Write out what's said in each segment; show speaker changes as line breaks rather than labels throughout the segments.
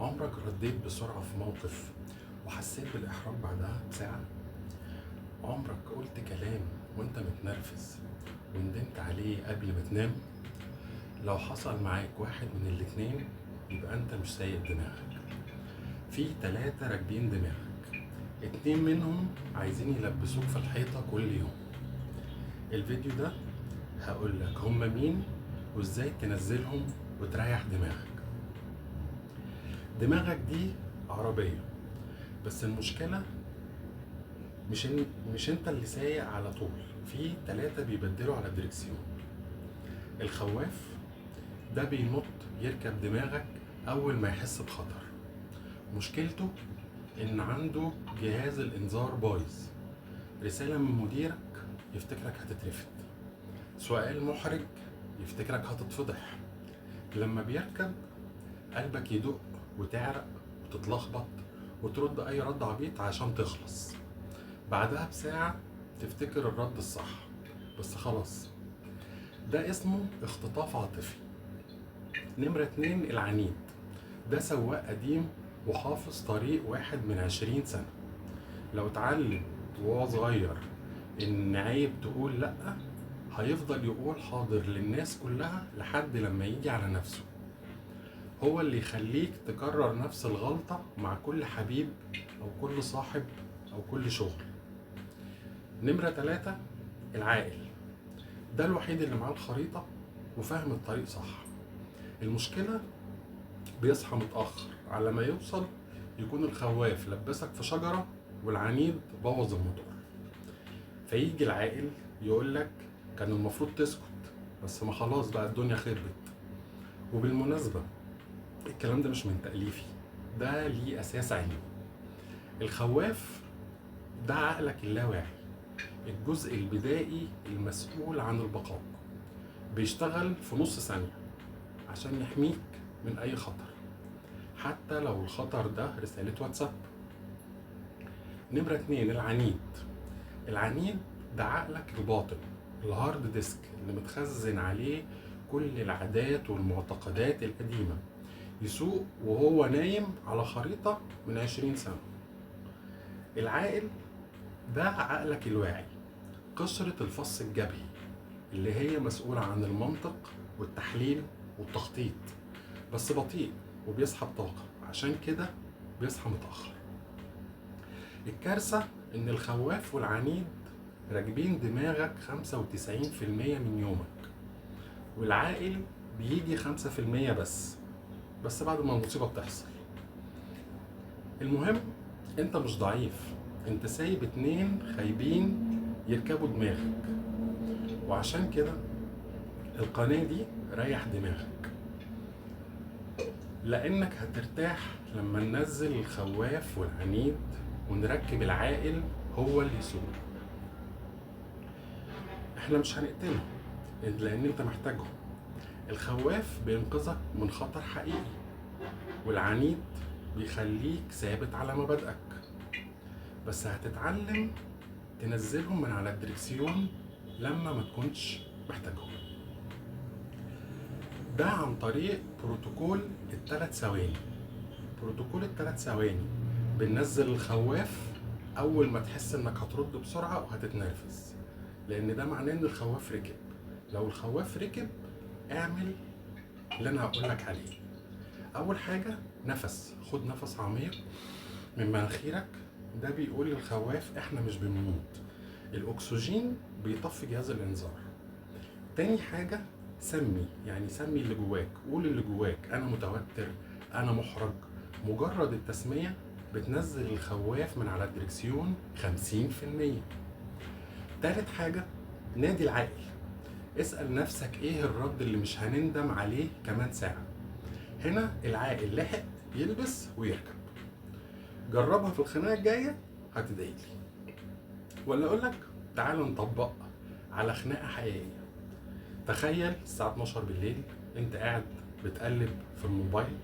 عمرك رديت بسرعة في موقف وحسيت بالإحراج بعدها بساعة؟ عمرك قلت كلام وانت متنرفز وندمت عليه قبل ما تنام؟ لو حصل معاك واحد من الاتنين يبقى انت مش سايق دماغك. في 3 راكبين دماغك، 2 منهم عايزين يلبسوك في الحيطة كل يوم. الفيديو ده هقولك هما مين وازاي تنزلهم وتريح دماغك. دماغك دي عربية، بس المشكلة مش انت اللي سايق على طول، في 3 بيبدلوا على الدركسيون. الخواف ده بينط يركب دماغك اول ما يحس بخطر. مشكلته ان عنده جهاز الانذار بايظ. رسالة من مديرك يفتكرك هتترفد، سؤال محرج يفتكرك هتتفضح. لما بيركب قلبك يدق وتعرق وتتلخبط وترد اي رد عبيط عشان تخلص. بعدها بساعة تفتكر الرد الصح، بس خلاص. ده اسمه اختطاف عاطفي. نمرة 2، العنيد. ده سواق قديم وحافظ طريق واحد من 20 سنة. لو اتعلم وهو صغير ان عيب تقول لأ، هيفضل يقول حاضر للناس كلها لحد لما يجي على نفسه. هو اللي يخليك تكرر نفس الغلطة مع كل حبيب أو كل صاحب أو كل شغل. نمرة 3، العاقل. ده الوحيد اللي معاه الخريطة وفاهم الطريق صح. المشكلة بيصحى متأخر، على ما يوصل يكون الخواف لبسك في شجرة والعنيد بوظ الموتور. فيجي العاقل يقولك كان المفروض تسكت، بس ما خلاص بقى الدنيا خربت. وبالمناسبة الكلام ده مش من تأليفي، ده ليه أساس علمي. الخواف ده عقلك اللاواعي، الجزء البدائي المسؤول عن البقاء، بيشتغل في نص ثانية عشان يحميك من أي خطر، حتى لو الخطر ده رسالة واتساب. نمرة 2، العنيد. العنيد ده عقلك الباطن، ال hard disk اللي متخزن عليه كل العادات والمعتقدات القديمة. يسوق وهو نايم على خريطة من 20 سنة. العاقل ده عقلك الواعي، قشرة الفص الجبهي اللي هي مسؤولة عن المنطق والتحليل والتخطيط، بس بطيء وبيسحب طاقة، عشان كده بيصحى متأخر. الكارثة إن الخواف والعنيد راكبين دماغك 95% من يومك، والعاقل بيجي 5% بس بعد ما المصيبة بتحصل. المهم انت مش ضعيف، انت سايب 2 خايبين يركبوا دماغك، وعشان كده القناة دي ريح دماغك، لانك هترتاح لما ننزل الخواف والعنيد ونركب العاقل هو اللي يسوق. احنا مش هنقتله لان انت محتاجهم. الخواف بينقذك من خطر حقيقي، والعنيد بيخليك ثابت على مبادئك، بس هتتعلم تنزلهم من على الدركسيون لما ما تكونش محتاجهم. ده عن طريق بروتوكول ال3 ثواني. بروتوكول ال3 ثواني بننزل الخواف اول ما تحس انك هترد بسرعة وهتتنرفز، لان ده معناه ان الخواف ركب. لو الخواف ركب اعمل اللي انا هقولك عليه. اول حاجة نفس، خد نفس عميق من مناخيرك. ده بيقول للخواف احنا مش بنموت، الاكسجين بيطفي جهاز الانذار. تاني حاجة سمي، يعني سمي اللي جواك، قول اللي جواك، انا متوتر، انا محرج. مجرد التسمية بتنزل الخواف من على الدركسيون 50%. تالت حاجة نادي العاقل. اسأل نفسك ايه الرد اللي مش هنندم عليه كمان ساعة. هنا العاقل لحق يلبس ويركب. جربها في الخناقة الجاية هتدعيلي. ولا اقولك تعالوا نطبق على خناقة حقيقية. تخيل الساعة 12 بالليل انت قاعد بتقلب في الموبايل،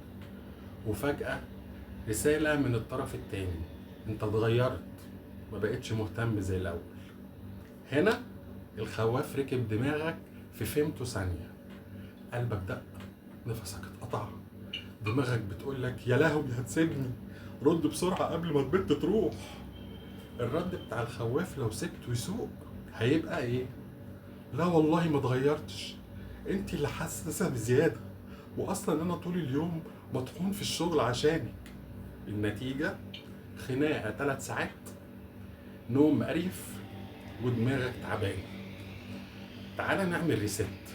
وفجأة رسالة من الطرف التاني، انت اتغيرت، ما بقتش مهتم زي الاول. هنا الخواف ركب دماغك في فيمتو ثانية، قلبك دق، نفسك اتقطع، دماغك بتقولك يا لهوي هتسيبني، رد بسرعة قبل ما البت تروح. الرد بتاع الخواف لو سبته يسوق هيبقى ايه؟ لا والله ما اتغيرتش، انت اللي حساسة بزيادة، واصلا انا طول اليوم مطحون في الشغل عشانك. النتيجة خناقة 3 ساعات، نوم قريف، ودماغك تعبانة. تعالى نعمل reset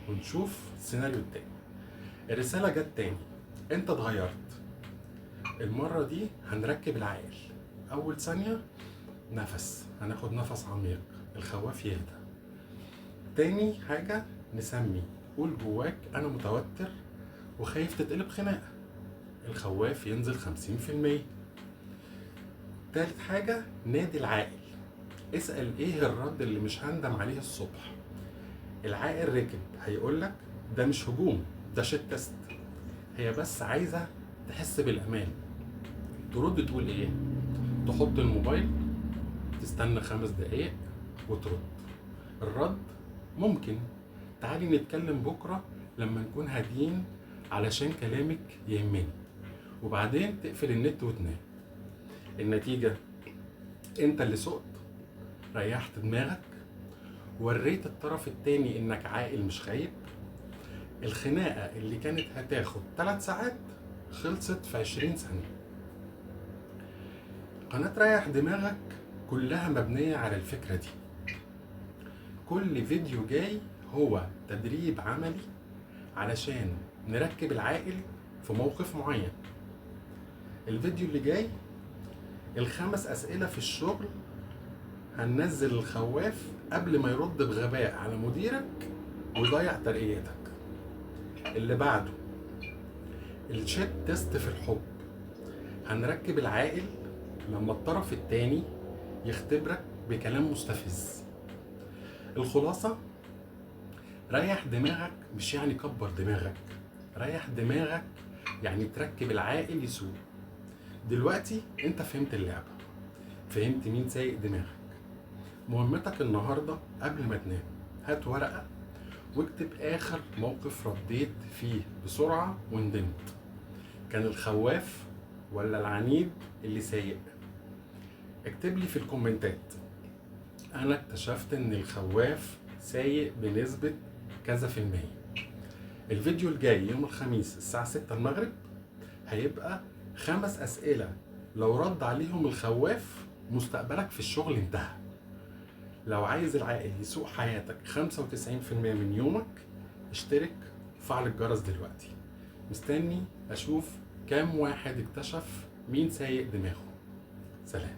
ونشوف السيناريو التاني. الرسالة جت تاني، انت اتغيرت. المرة دي هنركب العقل. أول ثانية نفس، هناخد نفس عميق، الخواف يهدى. تاني حاجة نسمي، قول جواك أنا متوتر وخايف تتقلب خناقة، الخواف ينزل 50%. تالت حاجة نادي العاقل، اسأل ايه الرد اللي مش هندم عليه الصبح. العاقل ركب هيقولك ده مش هجوم، ده shit test، هي بس عايزة تحس بالأمان. ترد تقول ايه؟ تحط الموبايل، تستنى 5 دقايق وترد. الرد ممكن تعالي نتكلم بكرة لما نكون هاديين علشان كلامك يهمني، وبعدين تقفل النت وتنام. النتيجة انت اللي سقت، ريحت دماغك، وريت الطرف التاني انك عاقل مش خايب. الخناقة اللي كانت هتاخد 3 ساعات خلصت في 20 ثانية. قناة ريح دماغك كلها مبنية على الفكرة دي. كل فيديو جاي هو تدريب عملي علشان نركب العاقل في موقف معين. الفيديو اللي جاي ال5 أسئلة في الشغل، هننزل الخواف قبل ما يرد بغباء على مديرك ويضيع ترقيتك. اللي بعده ال shit test في الحب، هنركب العاقل لما الطرف التاني يختبرك بكلام مستفز. الخلاصة، ريح دماغك مش يعني كبر دماغك، ريح دماغك يعني تركب العاقل يسوق. دلوقتي انت فهمت اللعبة، فهمت مين سايق دماغك. مهمتك النهاردة قبل ما تنام، هات ورقة واكتب آخر موقف رديت فيه بسرعة وندمت، كان الخواف ولا العنيد اللي سايق؟ اكتب لي في الكومنتات انا اكتشفت ان الخواف سايق بنسبة كذا في المية. الفيديو الجاي يوم الخميس الساعة 6 المغرب هيبقى 5 أسئلة لو رد عليهم الخواف مستقبلك في الشغل انتهى. لو عايز العاقل يسوق حياتك 95% من يومك، اشترك وفعل الجرس دلوقتي. مستني اشوف كام واحد اكتشف مين سايق دماغه. سلام.